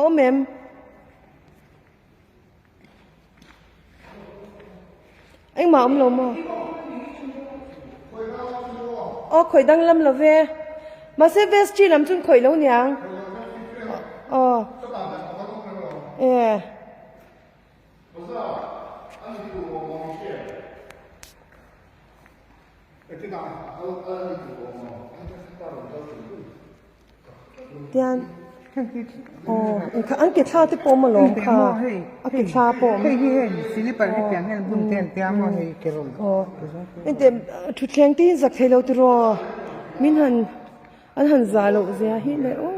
Awm em? Engmah awm lo maw? Aw khawih danglam lo ve. Mahse vestry lam chu khawih lo niang. Aw. E. Tian aw engkha an ke thla te pawh awm alawm kha a ke thla pawh awm aw engteh thutthleng te hi zak thei lo tiraw min han an han zah loh zia hi le aw.